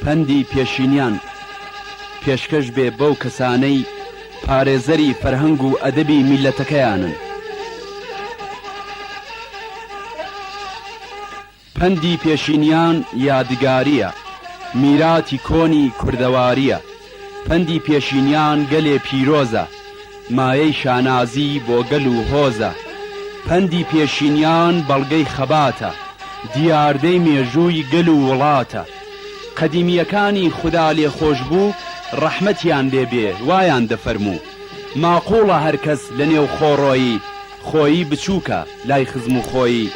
پەندی پێشینیان پێشکەش بێ بەو کەسانەی پارێزەری فەرهەنگ و ئەدەبی میللەتەکەیانن. پەندی پێشینیان یادگارییە، میراتی کۆنی کوردەوارییە. پەندی پێشینیان گەلێ پیرۆزە، مایەی شانازی بۆ گەل و هۆزە. پەندی پێشینیان بەڵگەی خەباتە، دیاردەی مێژووی گەل و وڵاتە. قەدیمییەکانی خودا لێخۆشبوو، ڕەحمەتیان لێ بێ، وایان دەفەرموو، ماقووڵە هەر کەس لە نێو خۆڕۆیی، خۆیی بچووکە لای خزم و خۆیی.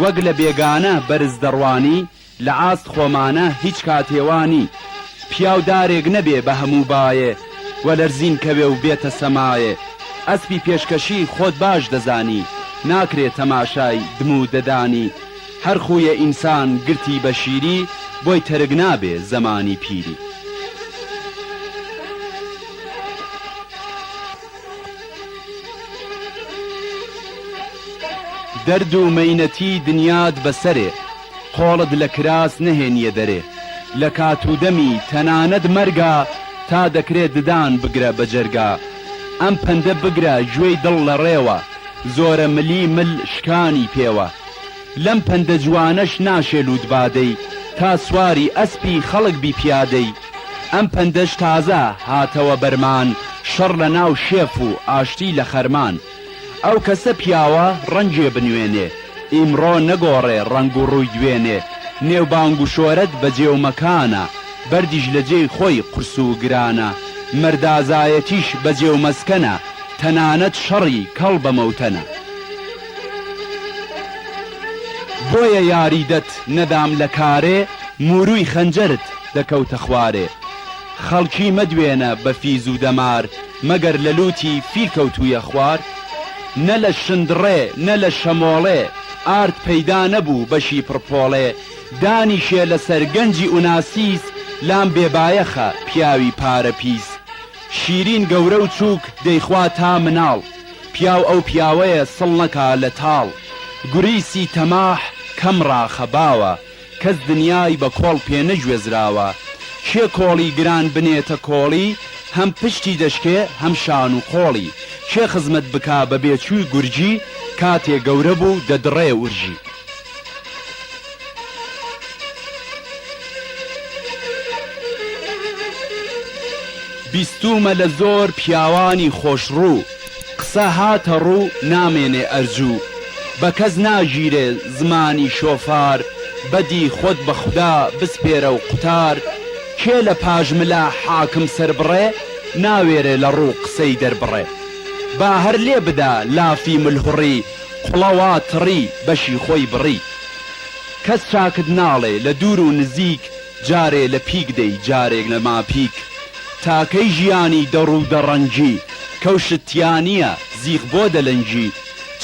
وەک لە بێگانە بەرز دەڕوانی، لە عاست خۆمانە هیچ کاتێ وا نی. پیاو دارێک نەبێ بە هەموو بایێ، وە لەرزین کەوێ و بێتە سەمایێ. ئەسپی پێشکەشی خۆت باش دەزانی، ناکرێ تەماشای دم و ددانی. هەر خوویە ئینسان گرتی بە شیری، بۆی تەرک نابێ زەمانی پیری. دەرد و مەینەتی دنیات بەسەرێ قۆڵت لە کراس نەهێنیە دەرێ لە کات و دەمی تەنانەت مەرگا تا دەکرێ ددان بگرە بە جەرگا ئەم پەندە بگرە گوێی دڵ لە ڕێوە زۆرە ملی مل شکانی پێوە لەم پەندە جوانەش ناشێ لووت بادەی تا سواری ئەسپی خەڵک بی پیادەی ئەم پەندەش تازە هاتەوە بەرمان شەڕ لە ناو شێف و ئاشتی لە خەرمان ئەو کەسە پیاوە ڕەنگێ بنوێنێ ئیمڕۆ نەگۆڕێ ڕەنگ و ڕووی دوێنێ نێوبانگ و شۆرەت بە جێ و مەکانە بەردیش لە جێی خۆی قورس و گرانە مەردازایەتیش بە جێ و مەسکەنە تەنانەت شەڕی کەڵ بە مەوتەنە. بۆیە یاریدەت نەدام لە کارێ موروی خەنجەرت دەکەوتە خوارێ خەڵکی مەدوێنە بە فیز و دەمار مەگەر لە لوتی فیل کەوتویە خوار نە لە شندڕێ نە لە شەمۆڵێ ئارد پەیدا نەبوو بەشی پڕ پۆڵێ دانیشێ لەسەر گەنجی ئوناسیس لام بێ بایەخە پیاوی پارە پیس شیرین گەورە و چوک دەیخوا تا مناڵ. پیاو ئەو پیاوەیە سڵ نەکا لە تاڵ گوریسی تەماح کەم ڕاخە باوە کەس دنیای بە کۆڵ پێ نەگوێزراوە کێ کۆڵی گران بنێتە کۆڵی هەم پشتی دەشکێ هەم شان و قۆڵی کێ خزمەت بکا بە بێچووی گورگی کاتێ گەورە بوو دەدڕێ ورژی. بیستوومە لە زۆر پیاوانی خۆشڕوو قسە هاتە ڕوو نامێنێ ئەرجوو بە کەس ناگیرێ زمانی شۆفار بەدی خۆت بە خودا بسپێرە و قوتار کێ لە پاش ملە حاکم سەربڕێ ناوێرێ لە ڕوو قسەی دەربڕێ با هەر لێ بدا لافی ملهوڕی قوڵە وا تڕی بەشی خۆی بڕی کەس چاکت ناڵێ لە دوور و نزیک جارێ لە پیک دەی جارێک لە ماپیک تا کەی ژیانی دە ڕوو دە ڕەنگی کەوشت تیا نییە زیخ بۆ دەلەنگی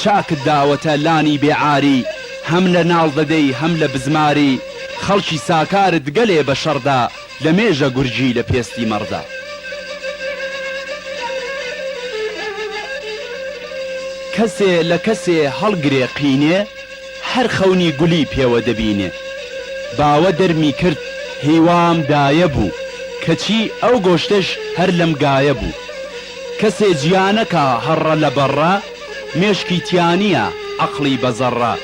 چاکت داوەتە لانی بێ عاری هەم لە ناڵ دەدەی هەم لە بزماری خەڵکی ساکارت گەلێ بە شەڕدا لە مێژە گورگی لە پێستی مەڕدا. کەسێ لە کەسێ هەڵگرێ قینێ هەر خەونی گولی پێوە دەبینێ. باوە دەرمی کرد هیوام دایە بوو کەچی ئەو گۆشتەش هەر لەم گایە بوو. کەسێ جیا نەکا هەڕە لە بەڕە مێشکی تیا نییە عەقڵی بە زەڕە.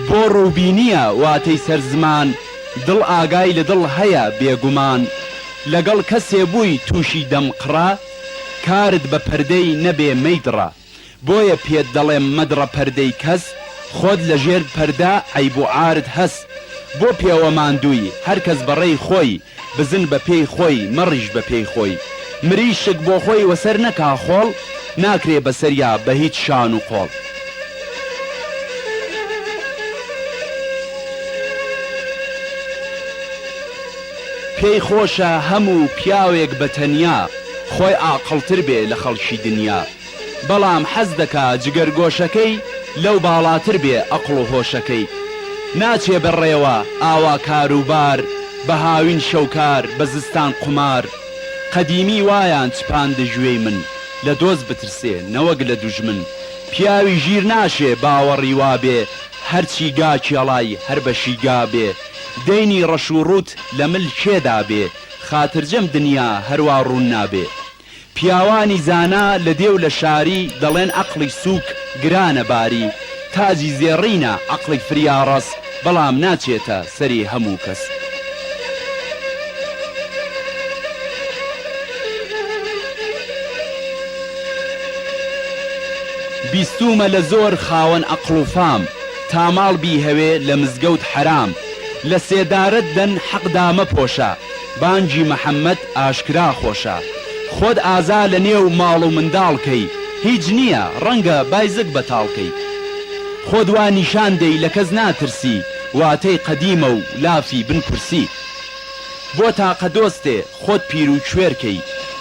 بۆ ڕووبینییە واتەی سەر زمان دڵ ئاگای لە دڵ هەیە بێگومان. لەگەڵ کەسێ بووی تووشی دەم قڕە کارت بە پەردەی نەبێ مەیدڕە. بۆیە پێت دەڵێم مەدڕە پەردەی کەس خۆت لە ژێر پەردە عەیب و عارت هەس بۆ پێوە ماندووی هەر کەس بە ڕێی خۆی بزن بە پێی خۆی مەڕیش بە پێی خۆی مریشک بۆ خۆی وەسەر نەکا خۆڵ ناکرێ بەسەریا بە هیچ شان و قۆڵ. پێی خۆشە هەموو پیاوێک بە تەنیا خۆی عاقڵتر بێ لە خەڵکی دنیا. بەڵام حەز دەکا جگەرگۆشەکەی لەو باڵاتر بێ ئەقڵ و هۆشەکەی ناچێ بە ڕێوە ئاوا کار و بار بە هاوین شەوکار بە زستان قومار قەدیمی وایان چپاندە گوێی من لە دۆست بترسێ نەوەک لە دوژمن پیاوی ژیر ناشێ باوەڕی وابێ هەرچی گا کێڵای هەر بەشی گا بێ. دەینی ڕەش و ڕووت لە مل کێدا بێ خاترجەم دنیا هەروا ڕوون نابێ. پیاوانی زانا لە دێ و لە شاری دەڵێن عەقڵی سووک گرانە باری، تاجی زێڕینە عەقڵی فریاڕەس بەڵام ناچێتە سەری هەموو کەس. بیستوومە لە زۆر خاوەن ئەقڵ و فام، تا ماڵ بیهەوێ لە مزگەوت حەرام، لە سێدارەت دەن حەق دامەپۆشە، بانگی محەمەد ئاشکرا خۆشە خۆت ئازا لە نێو ماڵ و منداڵ کەی هیچ نییە ڕەنگە بای زگ بەتاڵ کەی خۆت وا نیشان دەی لە کەس ناترسی واتەی قەدیمە و لافی بن کورسی بۆ تاقە دۆستێ خۆت پیر و کوێر کەی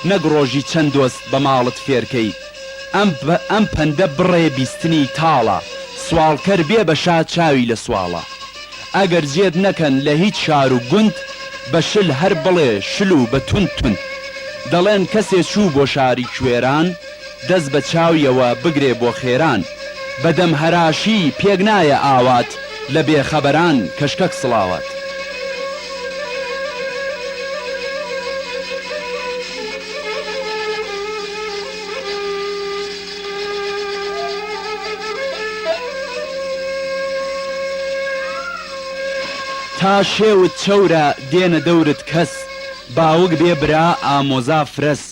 نەک ڕۆژی چەند دۆست بە ماڵت فێر کەی ئەم ئەم پەندە بڕێ بیستنی تاڵە سواڵکەر بێ بەشە چاوی لە سواڵە. ئەگەر جێت نەکەن لە هیچ شار و گوند بە شل هەر بڵێ شل و بە توند توند دەڵێن کەسێ چوو بۆ شاری کوێران دەست بە چاویەوە بگرێ بۆ خێران بە دەم هەراشی پێک نایە ئاوات لە بێ خەبەران کەشکەک سڵاوات. تا شێوت چەورە دێنە دەورت کەس باوک بێ برا ئامۆزا فرەس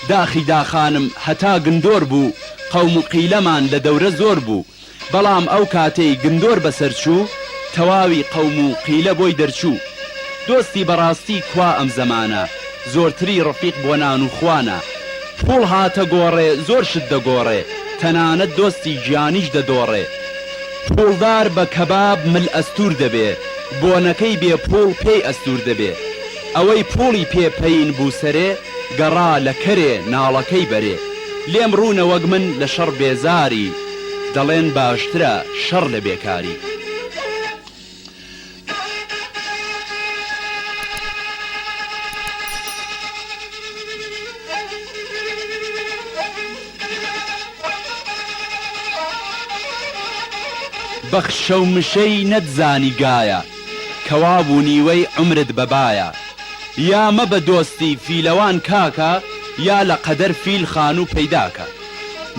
داخی داخانم هەتا گندۆر بوو قەوم و قیلەمان لە دەورە زۆر بوو بەڵام ئەو کاتەی گندۆر بەسەر چوو تەواوی قەوم و قیلە بۆی دەرچوو دۆستی بەڕاستی کوا ئەم زەمانە زۆرتری ڕەفیق بۆ نان و خوانە پوڵ هاتە گۆڕێ زۆر شت دەگۆڕێ تەنانەت دۆستی گیانیش دەدۆڕێ پوڵدار بە کەباب مل ئەستور دەبێ بۆنەکەی بێ پوڵ پێی ئەستور دەبێ ئەوەی پوڵی پێ پەین بوو سەرێ گەڕا لە کەرێ ناڵەکەی بەرێ لێم ڕوونە وەک من لە شەڕ بێزاری دەڵێن باشترە شەڕ لە بێکاری. بەخشە و مشەی نەتزانی گایە کەوابوو نیوەی عومرت بە بایە یا مەبە دۆستی فیلەوان کاکە یا لە قەدەر فیل خانوو پەیداکە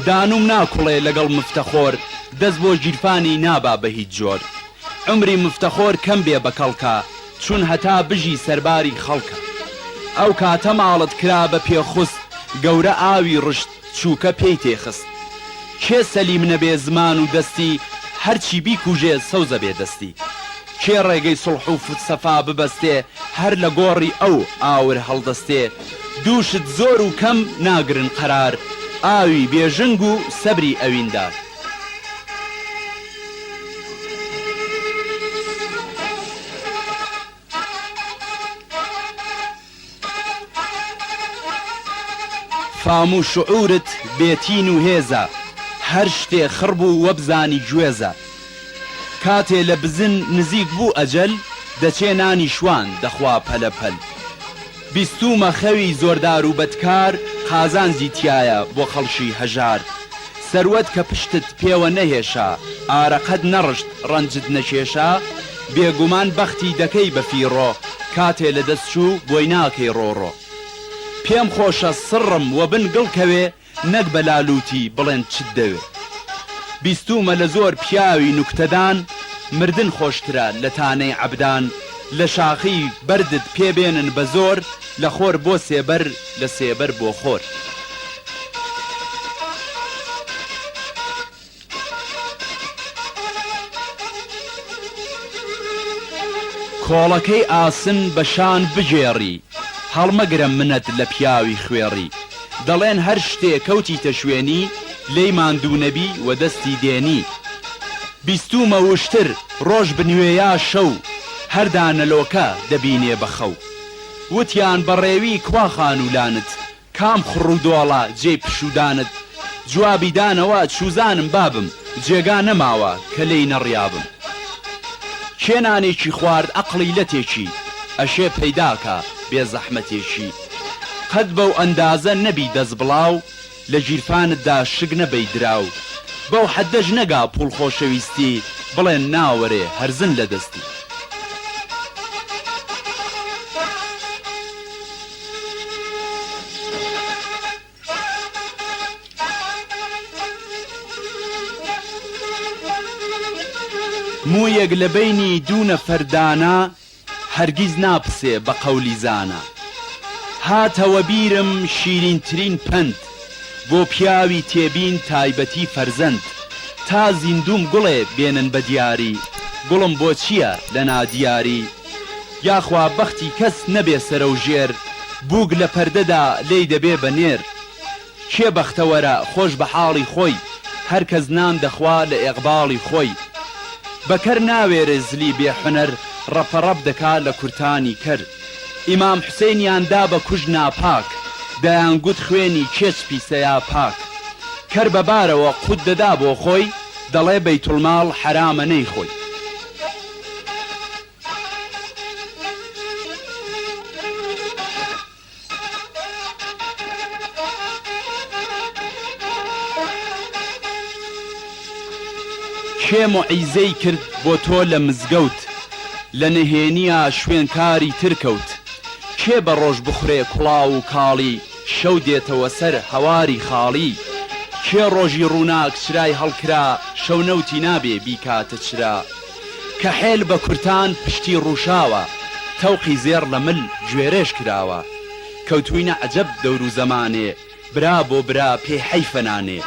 دانووم ناکوڵێ لەگەڵ مفتەخۆر دەست بۆ گیرفانی نابا بە هیچ جۆر عومری مفتەخۆر کەم بێ بە کەڵکە چون هەتا بژی سەرباری خەڵکە ئەو کاتە ماڵت کرا بە پێخوست گەورە ئاوی ڕشت چووکە پێی تێخست کێ سەلیم نەبێ زمان و دەستی هەرچی بیکوژێ سەوزە بێ دەستی کێ ڕێگەی سوڵح و سەفا ببەستێ هەر لە گۆڕی ئەو ئاور هەڵدەستێ دوو شت زۆر و کەم ناگرن قەرار ئاوی بێژنگ و سەبری ئەویندار. فام و شعورت بێ تین و هێزە هەر شتێ خڕ بوو وەبزانی گوێزە کاتێ لە بزن نزیک بوو ئەجەل دەچێ نانی شوان دەخوا پەلە پەل بیستوومە خەوی زۆردار و بەدکار قازانجی تیایە بۆ خەڵکی هەژار سەروەت کە پشتت پێوە نەهێشا ئارەقەت نەڕشت ڕەنجت نەکێشا بێگومان بەختی دەکەی بە فیڕۆ کاتێ لە دەست چوو بۆی ناکەی ڕۆڕۆ پێم خۆشە سڕم وە بن گڵ کەوێ نەک بە لالووتی بڵێن چت دەوێ بیستوومە لە زۆر پیاوی نوکتەدان مردن خۆشترە لە تانەی عەبدان لە شاخی بەردت پێ بێنن بە زۆر لە خۆر بۆ سێبەر لە سێبەر بۆ خۆر. کۆڵەکەی ئاسن بە شان بگێڕی هەڵمەگرە منەت لە پیاوی خوێڕی دەڵێن هەر شتێ کەوتیتە شوێنی لێی ماندوو نەبی وە دەستی دێنی بیستوومە وشتر ڕۆژ بنوێ یا شەو هەر دانەلۆکە دەبینێ بە خەو وتیان بە ڕێوی کوا خانوولانت کام خڕ و دۆڵە جێی پشوودانت؟ جوابی دانەوە، چوزانم بابم، جێگا نەماوە کە لێی نەڕیابم. کێ نانێکی خوارد ئەقڵی لەتێکی، ئەشێ پەیداکا بێ زەحمەتێکی. قەت بەو ئەندازە نەبی دەستبڵاو، لە گیرفانتدا شک نەبەی دراو. بەو حەدەش نەگا پووڵ خۆشەویستی، بڵێن ناوەرێ هەرزن لە دەستی. موویەک لە بەینی دوو نەفەر دانا هەرگیز ناپسێ بە قەولی زانا. هاتەوە بیرم شیرینترین پەند بۆ پیاوی تێبین تایبەتی فەرزەند تا زیندووم گوڵێ بێنن بە دیاری گوڵم بۆ چییە لە نادیاری یاخوا بەختی کەس نەبێ سەرەوژێر بووک لە پەردەدا لێی دەبێ بە نێر. کێ بەختەوەرە خۆش بە حاڵی خۆی هەر کەس نان دەخوا لە ئێقباڵی خۆی بە کەر ناوێرێ زلی بێ حونەر ڕەپەڕەپ دەکا لە کورتانی کەر ئیمام حوسەینیان دا بە کوشت ناپاک دەیان گوت خوێنی کێچ پیسە یا پاک کەر بە بارەوە قوت دەدا بۆ خۆی دەڵێ بەیتولماڵ حەرامە نەیخۆی. کێ موعیزەی کرد بۆ تۆ لە مزگەوت لە نهێنیا شوێنکاری تر کەوت کێ بە ڕۆژ بخورێ کوڵاو و کاڵی شەو دێتەوە سەر هەواری خاڵی کێ ڕۆژی ڕووناک چرای هەڵکرا شەو نەوتی نابێ بیکاتە چرا کەحێل بە کورتان پشتی ڕووشاوە تەوقی زێڕ لە مل گوێرێژ کراوە کەوتووینە عەجەب دەور و زەمانێ برا بۆ برا پێی حەیفە نانێ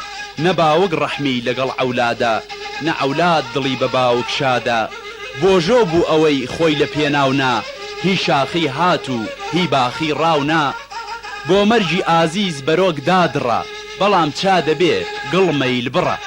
نە باوک ڕەحمی لەگەڵ عەولادە نە عەولاد دڵی بە باوک شادە بۆژۆ بوو ئەوەی خۆی لە پێناو نا هی شاخی هات و هی باخی ڕاو نا بۆ مەرگی ئازیز بەرۆک دادڕە بەڵام چا دەبێ گڵ مەیل بڕە.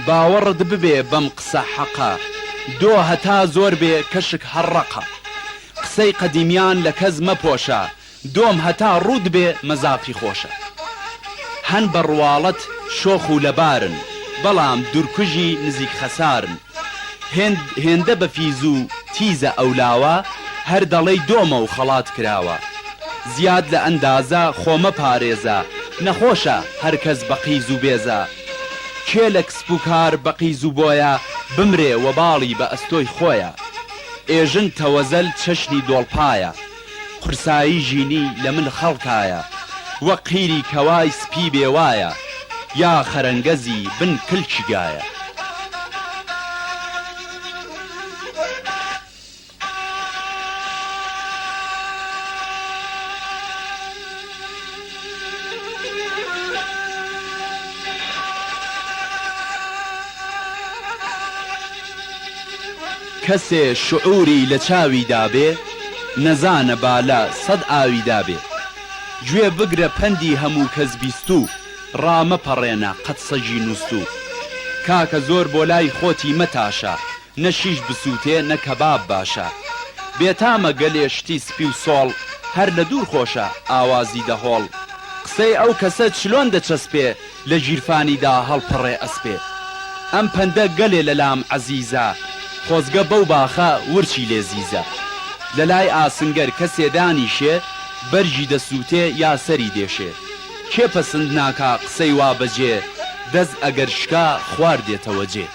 باوەڕت ببێ بەم قسە حەقە دۆ هەتا زۆر بێ کەشک هەر ڕەقە. قسەی قەدیمیان لە کەس مەپۆشە دۆم هەتا ڕووت بێ مەزاقی خۆشە. هەن بە ڕواڵەت شۆخ و لەبارن بەڵام دوورکوژی نزیک خەسارن. هێند هێندە بە فیز و تیزە ئەو لاوە هەر دەڵێی دۆمە و خەڵات کراوە. زیاد لە ئەندازە خۆ مەپارێزە نەخۆشە هەر کەس بە قیز و بێزە. کێ لە کسپ و کار بە قیز و بۆیە بمرێ وەباڵی بە ئەستۆی خۆیە. ئێژن تەوەزەل چەشنی دۆڵپایە. قورسایی ژینی لە مل خەڵکایە. وەک قیری کەوای سپی بێ وایە. یا خەرەنگەزی بن کلکی گایە. کەسێ شعوری لە چاوی دابێ نەزانە بالە سەد ئاوی دابێ گوێ بگرە پەندی هەموو کەس بیستوو ڕامەپەڕێنە قەت سەگی نوستوو کاکە زۆر بۆ لای خۆتی مەتاشە نە شیش بسووتێ نە کەباب باشە بێتامە گەلێ شتی سپی و سۆڵ هەر لە دوور خۆشە ئاوازی دەهۆڵ قسەی ئەو کەسە چلۆن دەچەسپێ لە گیرفانیدا هەڵپەڕێ ئەسپێ ئەم پەندە گەلێ لە لام عەزیزە خۆزگە بەو باخە ورچی لێ زیزە لە لای ئاسنگەر کەسێ دانیشێ بەرگی دەسووتێ یا سەری دێشێ کێ پەسند ناکا قسەی وا بەجێ دەست ئەگەر شکا خوار دێتەوە جێ.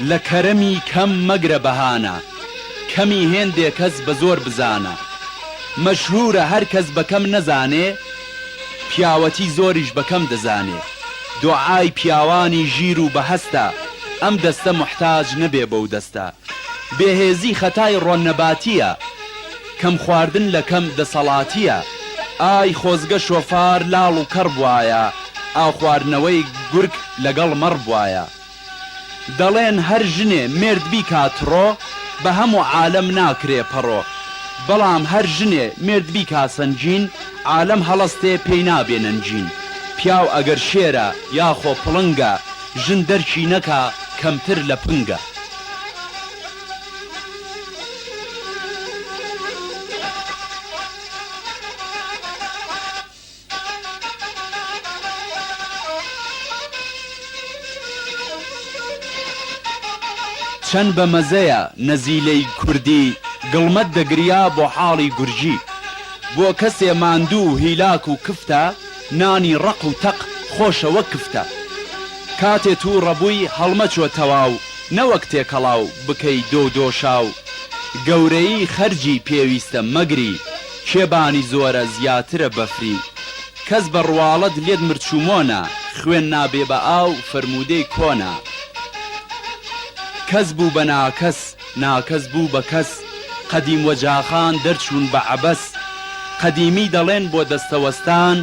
لە کەرەمی کەم مەگرە بەهانە، کەمی هێندێ کەس بە زۆر بزانە. مەشهوورە هەر کەس بە کەم نەزانێ، پیاوەتی زۆریش بە کەم دەزانێ. دۆعای پیاوانی ژیر و بەهەستە، ئەم دەستە موحتاج نەبێ بەو دەستە. بێهێزی خەتای ڕۆن نەباتییە، کەم خواردن لە کەم دەسەڵاتییە. ئای خۆزگە شۆفار لاڵ و کەڕ بوایە، ئاوخواردنەوەی گورگ لەگەڵ مەڕ بوایە. دەڵێن هەر ژنێ مێرد بیکا تڕۆ، بە هەموو عالەم ناکرێ پەڕۆ. بەڵام هەر ژنێ مێرد بیکا سەنگین، عالەم هەڵەستێ پێی نابێ نەنگین. پیاو ئەگەر شێرە یاخۆ پڵنگە، ژن دەرکی نەکا کەمتر لە پنگە. چەند بە مەزەیە نەزیلەی کوردی گڵمەت دەگریا بۆ حاڵی گورجی بۆ کەسێ ماندوو و هیلاک و کفتە نانی ڕەق و تەق خۆشە وەک کفتە کاتێ تووڕە بووی هەڵمەچۆ تەواو نەوەک تێکەڵاو بکەی دۆ و دۆشاو گەورەیی خەرجی پێویستە مەگری کێ بانی زۆرە زیاترە بەفری کەس بە ڕواڵەت لێت مرچومۆنە خوێن نابێ بە ئاو فەرموودەی کۆنە کەس بوو بە ناکەس ناکەس بوو بە کەس قەدیم وەجاخان دەرچوون بە عەبەس قەدیمی دەڵێن بۆ دەستەوەستان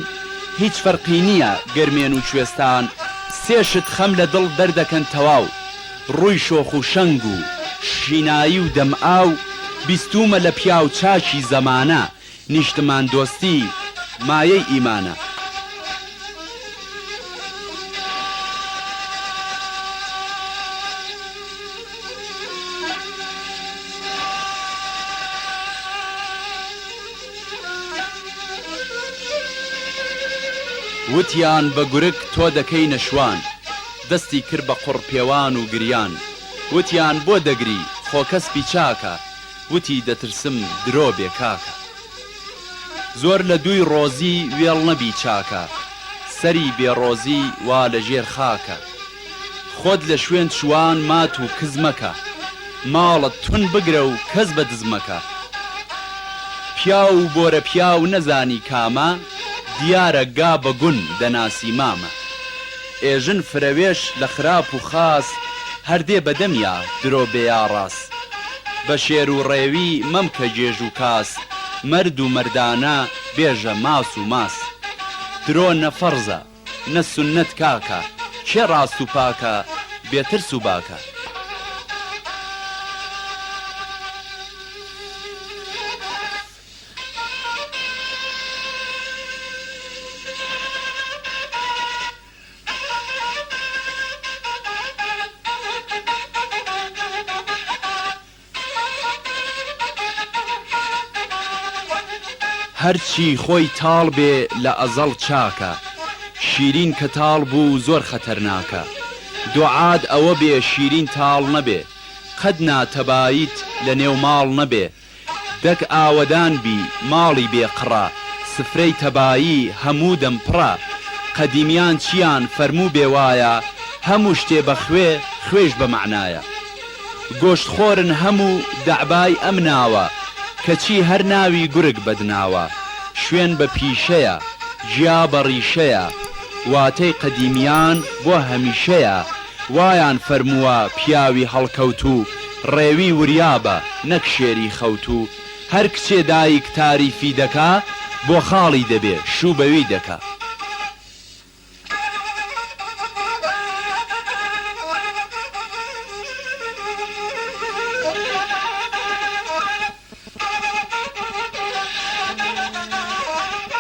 هیچ فەرقی نییە گەرمێن و کوێستان سێ شت خەم لە دڵ دەردەکەن تەواو ڕووی شۆخ و شەنگ و شینایی و دەم ئاو بیستوومە لە پیاو چاکی زەمانە نیشتمان دۆستی مایەی ئیمانە. وتیان بە گورگ تۆ دەکەینە شوان. دەستی کرد بە قوڕ پێوان و گریان. وتیان بۆ دەگری خۆ کەسبی چاکە. وتی دەترسم درۆ بێ کاکە. زۆر لە دووی ڕۆزی وێڵ نەبی چاکە. سەری بێ ڕۆزی وا لە ژێر خاکە. خۆت لە شوێن چووان مات و کز مەکە. ماڵت تون بگرە و کەس بە دز مەکە. پیاو و بۆرە پیاو نەزانی کامە، دیارە گا بە گون دەناسی مامە. ئێژن فرەوێش لە خراپ و خاس، هەر دێ بە دەمیا درۆ بێ یا ڕاس. بە شێر و ڕێوی مەمکە گێژ و کاس، مەرد و مەردانە بێژە ماس و ماس. درۆ نە فەڕزە، نە سوننەت کاکە، کێ ڕاست و پاکە، بێ ترس و باکە. هەرچی خۆی تاڵ بێ لە ئەزەڵ چاکە شیرین کە تاڵ بوو زۆر خەتەرناکە دوعات ئەوە بێ شیرین تاڵ نەبێ قەت ناتەباییت لە نێو ماڵ نەبێ دەک ئاوەدان بی ماڵی بێ قڕە سفرەی تەبایی هەموو دەم پڕە قەدیمیان چیان فەرموو بێ وایە هەموو شتێ بە خوێ خوێش بە مەعنایە گۆشت خۆرن هەموو دەعبای ئەم ناوە کەچی هەر ناوی گورگ بەدناوە شوێن بە پیشەیە گیا بە ڕیشەیە واتەی قەدیمیان بۆ هەمیشەیە وایان فەرمووە پیاوی هەڵکەوتوو ڕێوی وریابە نەک شێری خەوتوو هەر کچێ دایک تاریفی دەکا بۆ خاڵی دەبێ شوو بەوی دەکا.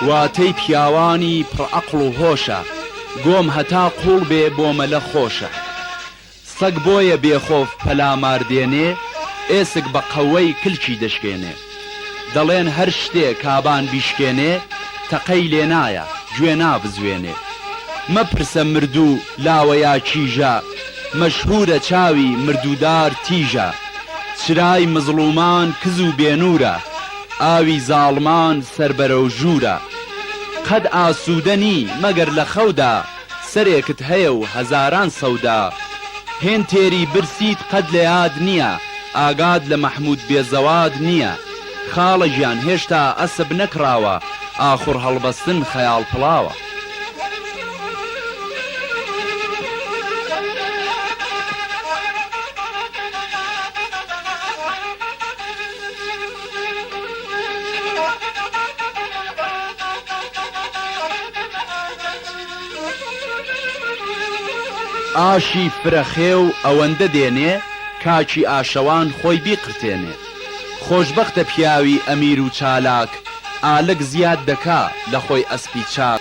واتەی پیاوانی پڕ عەقڵ و هۆشە، گۆم هەتا قووڵ بێ بۆ مەلە خۆشە. سەگ بۆیە بێ خۆف پەلامار دێنێ، ئێسک بە قەوەی کلکی دەشکێنێ. دەڵێن هەر شتێ کابان بیشکێنێ، تەقەی لێ نایە، گوێ نابزوێنێ. مەپرسە مردوو لاوە یا کیژە، مەشهوورە چاوی مردوودار تیژە. چرای مزڵوومان کز و بێ نوورە، ئاوی زاڵمان سەر بەرەو ژوورە. قەت ئاسوودە نی مەگەر لە خەودا، سەرێکت هەیە و هەزاران سەودا. هێند تێری برسیت قەت لە یاد نییە، ئاگات لە مەحموود بێزەواد نییە. خاڵە گیان هێشتا ئەسپ نەکڕاوە، ئاخوڕ هەڵبەستن خەیاڵ پڵاوە. ئاشی فرە خێو ئەوەندە دێنێ کاکی ئاشەوان خۆی بیقرتێنێ. خۆشبەختە پیاوی ئەمیر و چالاک ئالک زیاد دەکا لە خۆی ئەسپی چاک.